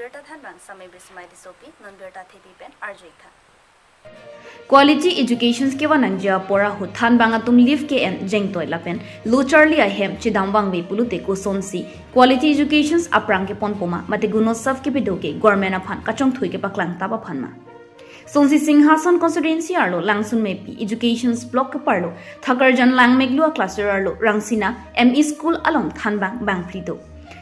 Nonbirta thanbang samay bismai di sopi nonbirta thepi pen arjui kha. Quality education ke wanan ja pora hu than bang atum leave ke en jeng toy lapen lu charlie a hem chidam wang be pulute ko sonsi quality educations aprang ke pon poma mate gunotsav ke bido ke government aphan kachong thui ke paklang taba phanma sonsi singhason constituency arlo langsun mepi educations block ke parlo thakarjan langmeglua cluster arlo rangsina me school along thanbang bang phlido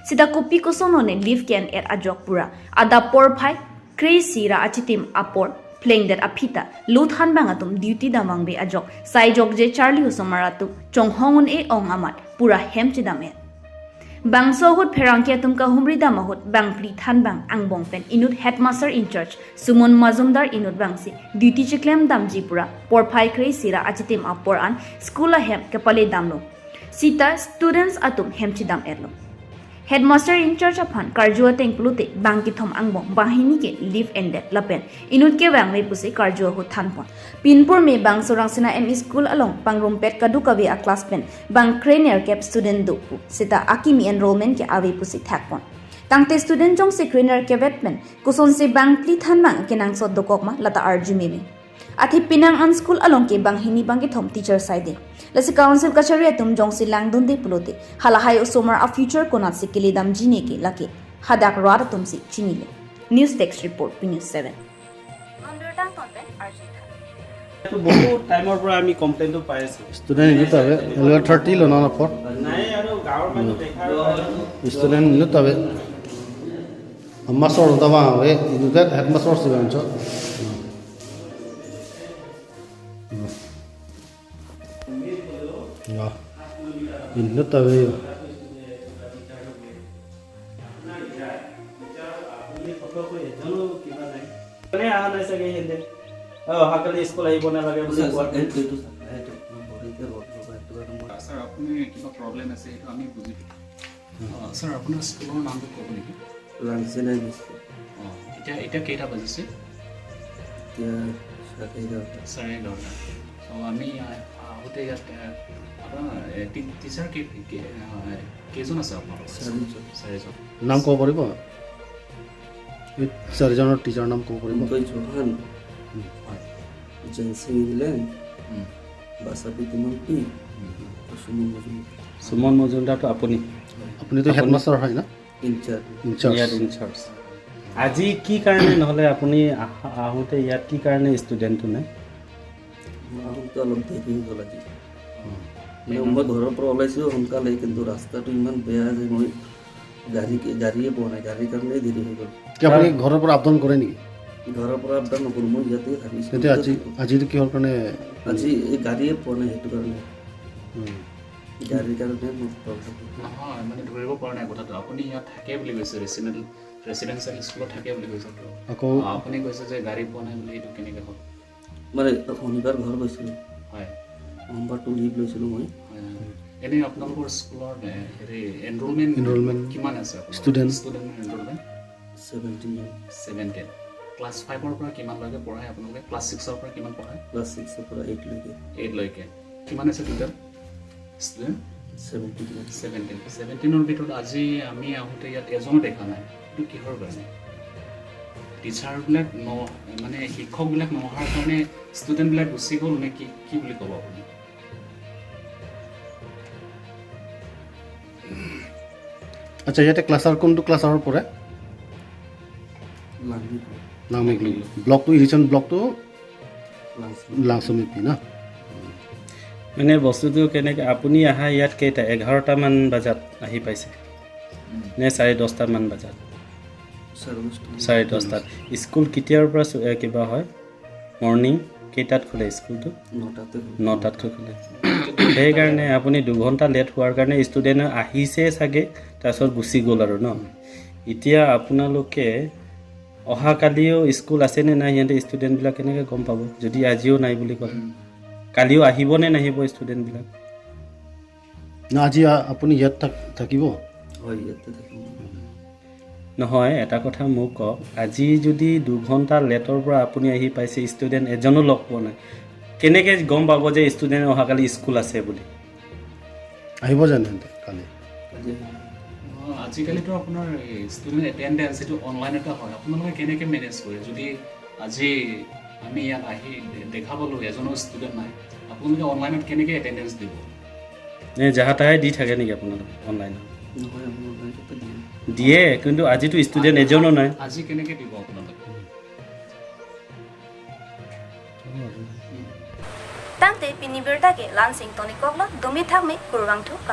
sida kopi ko sonone leave ken er ajok pura ada por phai crazy ra achitim apor playing that aphita luthan bangatum duty damang be ajok sai jok je charlie usomaratu chong hongun e ong amat pura hem chidame bangso hut pherangke tum ka humri damahut bangpli thanbang angbong pen inut headmaster in charge Suman Majumdar inut bangsi duty chiklem damji pura por phai khrei sira achitim apor an school hem kepale damlo sita students atum hem chidam erlo headmaster in charge aphan karjua tengplute bangki thom angbong bahini ke leave ended lapen inut ke wang me puse karjua hu thanpon pinpur me bang sorangsina m school along pangrum pet kadu kavi a class pen bang craner cap student do pu sita akimi enrollment ke ave puse thakpon tangte student jong se craner ke vetmen kuson se bang pli thanmang kenang so dokok ma lata arjumi me athi pinang an school along ke bang hini bang ke thom teacher side lasi council kachari atum jong si langdon de pulote hala hai osomar a future konat si kilidam jine ke lake hadak rar tum si chinile. News text report P News 7. Nonbirta ton pen arjui kha. এইটো বহুত টাইমৰ পৰা আমি কমপ্লেইনটো পাই আছোঁ। Student ini tabe 11:30 lo na por. নাই আৰু গাঁৱৰ মানুহ দেখাৰ Student ini tabe amma sor dawa we inu that headmaster si ban cho. Ya inu tabe. এজনো কিবা নাই, মানে অহা নাই চাগে সিহঁতে। অঁ, অহাকালি স্কুল আহিব নালাগে বুলি কোৱা। ছাৰ, আপুনি কিবা প্ৰব্লেম আছে সেইটো আমি বুজি পাওঁ। ছাৰ, আপোনাৰ স্কুলৰ নামটো ক'ব নেকি? অঁ, এতিয়া কেইটা বাজিছে? এতিয়া 11:30। 11:30। চ' আমি আহোঁতে ইয়াত আপোনাৰ টিচাৰ কেইজন আছে আপোনালোকৰ? চাৰিজন। চাৰিজন। নাম ক'ব পাৰিব? এই চাৰিজনৰ টিচাৰ নাম ক'ব পাৰিব? জোহান, হয়, জেনসিং ইংলেণ্ড, বাসাপি তিমংপি, সুমন মজুমদাৰ। সুমন মজুমদাৰটো আপুনি? আপুনিতো হেডমাষ্টাৰ হয় না? ইনচাৰ্জ। ইনচাৰ্জ। ইয়াত ইনচাৰ্জ। আজি কি কাৰণে নহ'লে আপুনি আহোঁতে ইয়াত কি কাৰণে ষ্টুডেণ্টটো নাই? মই আহোঁতে অলপ দেৰি হৈ গ'ল আজি। মানে মই ঘৰৰ পৰা ওলাইছোঁ সোনকালে, কিন্তু ৰাস্তাটো ইমান বেয়া যে মই গাড়ীয়ে পোৱা নাই, গাড়ীৰ কাৰণেই দেৰি হৈ গ'ল। কি আপুনি ঘৰৰ পৰা আপ ডাউন কৰে নেকি? ঘৰৰ পৰা আপ ডাউন নকৰোঁ, মই ইয়াতে থাকি তেতিয়া আজিতো কিহৰ কাৰণে? আজি এই গাড়ীয়ে পোৱা নাই, সেইটো কাৰণে, গাড়ীৰ কাৰণে মোৰ প্ৰব্লেম। নহয়, মানে ধৰিব পৰা নাই কথাটো। আপুনি ইয়াত থাকে বুলি কৈছে, ৰেচিডেঞ্চিয়েল স্কুলত থাকে বুলি কৈছে। আকৌ আপুনি কৈছে যে গাড়ী পোৱা নাই বুলি, এইটো কেনেকৈ হ'ল? মানে শনিবাৰ ঘৰ গৈছিলোঁ। হয়। সোমবাৰটো লিভ লৈছিলোঁ মই। হয়। এনেই আপোনালোকৰ স্কুলৰ হেৰি এনৰোলমেণ্ট এনৰোলমেণ্ট কিমান আছে? Student. Student enrolment? 17। 17। Class ফাইভৰ পৰা কিমানলৈকে পঢ়ায় আপোনালোকে? ক্লাছ ছিক্সৰ পৰা কিমান পঢ়ায়? ক্লাছ ছিক্সৰ পৰা এইটলৈকে। এইটলৈকে। কিমান আছে টোটেল ষ্টুডেণ্ট? 17। 17। 17ৰ ভিতৰত আজি আমি আহোঁতে ইয়াত এজনো দেখা নাই, এইটো কিহৰ কাৰণে? টিচাৰবিলাক ন মানে শিক্ষকবিলাক নহাৰ কাৰণে ষ্টুডেণ্টবিলাক গুচি গ'ল নে কি, কি বুলি ক'ব আপুনি? আচ্ছা, ইয়াতে ক্লাছৰ কোনটো ক্লাছৰ পৰে? লাংমিগলু ব্লকটো, ইৰিচন ব্লকটো লাংচুমিপি না? মানে বস্তুটো কেনেকৈ, আপুনি অহা ইয়াত কেইটা, 11টামান বজাত আহি পাইছে নে 10:30মান বজাত? 10:30ত। স্কুল কেতিয়াৰ পৰা কিবা হয়? মৰ্ণিং কেইটাত খোলে স্কুলটো? 9টাত খোলে। সেইকাৰণে আপুনি 2 ঘণ্টা লেট হোৱাৰ কাৰণে ষ্টুডেণ্ট আহিছে চাগে, তাৰপিছত গুচি গ'ল আৰু ন। এতিয়া আপোনালোকে অহাকালিও স্কুল আছেনে নাই সিহঁতে ষ্টুডেণ্টবিলাক কেনেকৈ গম পাব যদি আজিও নাই বুলি ক'লে? কালিও আহিবনে নাহিব ষ্টুডেণ্টবিলাক? না, আজি আপুনি ইয়াত থাকিব? হয়, ইয়াতে থাকিম। নহয়, এটা কথা মোক কওক, আজি যদি 2 ঘণ্টা লেটৰ পৰা আপুনি আহি পাইছে, ষ্টুডেণ্ট এজনো লগ পোৱা নাই, কেনেকৈ গম পাব যে ষ্টুডেণ্ট অহাকালি স্কুল আছে বুলি? আহিব জানো সিহঁতে কালি? কালি আহিব। আজিকালিতো আপোনাৰ ষ্টুডেণ্ট এটেণ্ডেঞ্চ এইটো অনলাইনতে হয়, আপোনালোকে কেনেকৈ মেনেজ কৰে? যদি আজি আমি ইয়াত আহি দেখা পালোঁ এজনো ষ্টুডেণ্ট নাই, আপোনালোকে অনলাইনত কেনেকৈ এটেণ্ডেঞ্চ দিব? নে যাহা তাহে দি থাকে নেকি আপোনালোকে অনলাইনত? নহয়, আমি অনলাইনতে দিয়ে। দিয়ে, কিন্তু আজিতো ষ্টুডেণ্ট এজনো নাই। আজি কেনেকৈ দিব আপোনালোকে? Tangte pinibirta ke lansing toni koklo dumi thakmi kurwang thu kar.